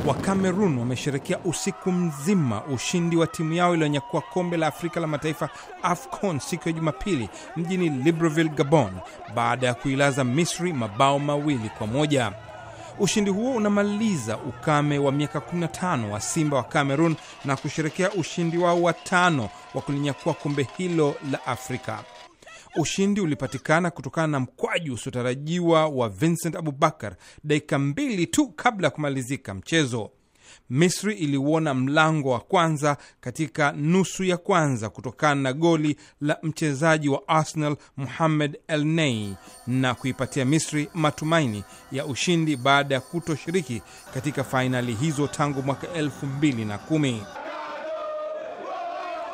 Wa Cameroon wamesherehekea usiku mzima ushindi wa timu yao iliyonyakua kombe la Afrika la mataifa AFCON siku ya Jumapili mjini Libreville, Gabon, baada ya kuilaza Misri mabao 2-1. Ushindi huo unamaliza ukame wa miaka 15 wa Simba wa Cameroon na kusherehekea ushindi wao wa 5 wa kulinyakua kombe hilo la Afrika. Ushindi ulipatikana kutokana na mkwaju usiotarajiwa wa Vincent Abubakar dakika 2 tu kabla ya kumalizika mchezo. Misri iliuona mlango wa kwanza katika nusu ya kwanza kutokana na goli la mchezaji wa Arsenal Mohamed Elneny na kuipatia Misri matumaini ya ushindi baada ya kutoshiriki katika fainali hizo tangu mwaka 2010.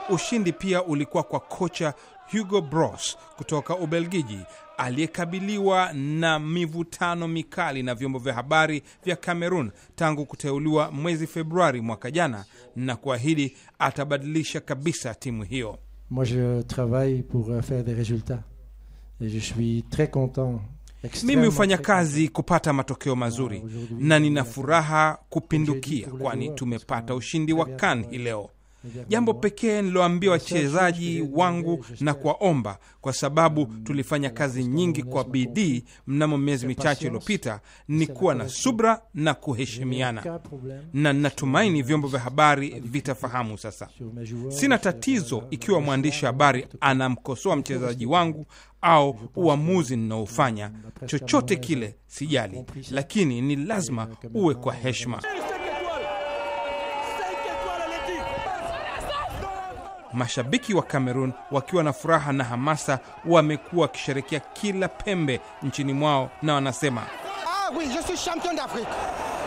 Ushindi pia ulikuwa kwa kocha Hugo Broos kutoka Ubelgiji aliyekabiliwa na mivutano mikali na vyombo vya habari vya Cameroon tangu kuteuliwa mwezi Februari mwaka jana na kuahidi atabadilisha kabisa timu hiyo. Moi je travaille pour faire des résultats et je suis très content. Mimi hufanya kazi kupata matokeo mazuri na nina furaha kupindukia kwani tumepata ushindi wa CAN hii leo. Jambo pekee niloambia wachezaji wangu na kuwaomba, kwa sababu tulifanya kazi nyingi kwa bidii mnamo miezi michache iliyopita, ni kuwa na subra na kuheshimiana, na natumaini vyombo vya habari vitafahamu sasa. Sina tatizo ikiwa mwandishi habari anamkosoa mchezaji wangu au uamuzi ninaofanya, chochote kile sijali, lakini ni lazima uwe kwa heshima. Mashabiki wa Cameroon wakiwa na furaha na hamasa wamekuwa wakisherehekea kila pembe nchini mwao na wanasema, "Ah oui, je suis champion d'Afrique.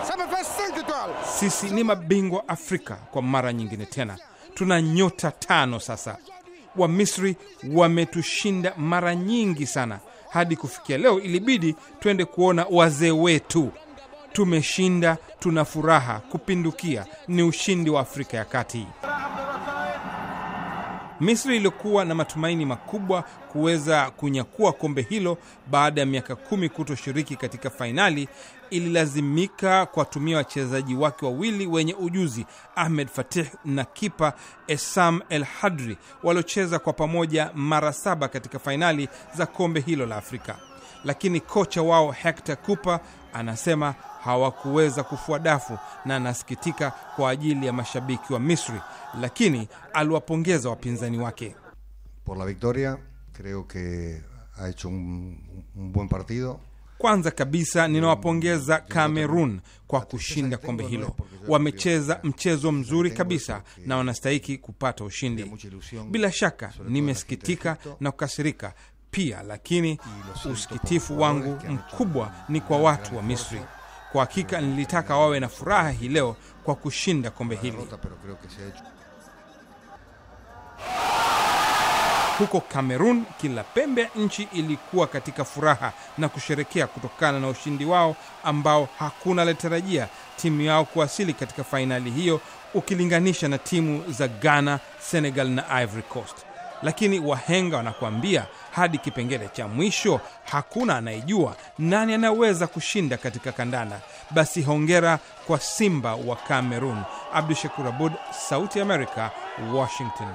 Ça me fait 5 étoiles." Sisi ni mabingwa Afrika kwa mara nyingine tena. Tuna nyota 5 sasa. Wa Misri wametushinda mara nyingi sana. Hadi kufikia leo ilibidi twende kuona wazee wetu. Tumeshinda, tuna furaha kupindukia. Ni ushindi wa Afrika ya Kati. Misri ilikuwa na matumaini makubwa kuweza kunyakua kombe hilo baada ya miaka 10 kutoshiriki katika fainali. Ililazimika kuwatumia wachezaji wake wawili wenye ujuzi, Ahmed Fatih na kipa Essam El Hadri, waliocheza kwa pamoja mara 7 katika fainali za kombe hilo la Afrika. Lakini kocha wao Hector Cooper anasema hawakuweza kufua dafu na anasikitika kwa ajili ya mashabiki wa Misri, lakini aliwapongeza wapinzani wake. Por la victoria, creo que ha hecho un buen partido. Kwanza kabisa ninawapongeza Cameroon kwa kushinda kombe hilo. Wamecheza mchezo mzuri kabisa na wanastahili kupata ushindi. Bila shaka nimesikitika na kukasirika pia, lakini usikitifu wangu mkubwa ni kwa watu wa Misri. Kwa hakika nilitaka wawe na furaha hii leo kwa kushinda kombe hili. Huko Cameroon, kila pembe ya nchi ilikuwa katika furaha na kusherehekea kutokana na ushindi wao ambao hakuna aliyetarajia timu yao kuwasili katika fainali hiyo ukilinganisha na timu za Ghana, Senegal na Ivory Coast. Lakini wahenga wanakuambia hadi kipengele cha mwisho hakuna anayejua nani anaweza kushinda katika kandanda. Basi hongera kwa Simba wa Cameroon. Abdul Shakur Abud, Sauti ya America, Washington.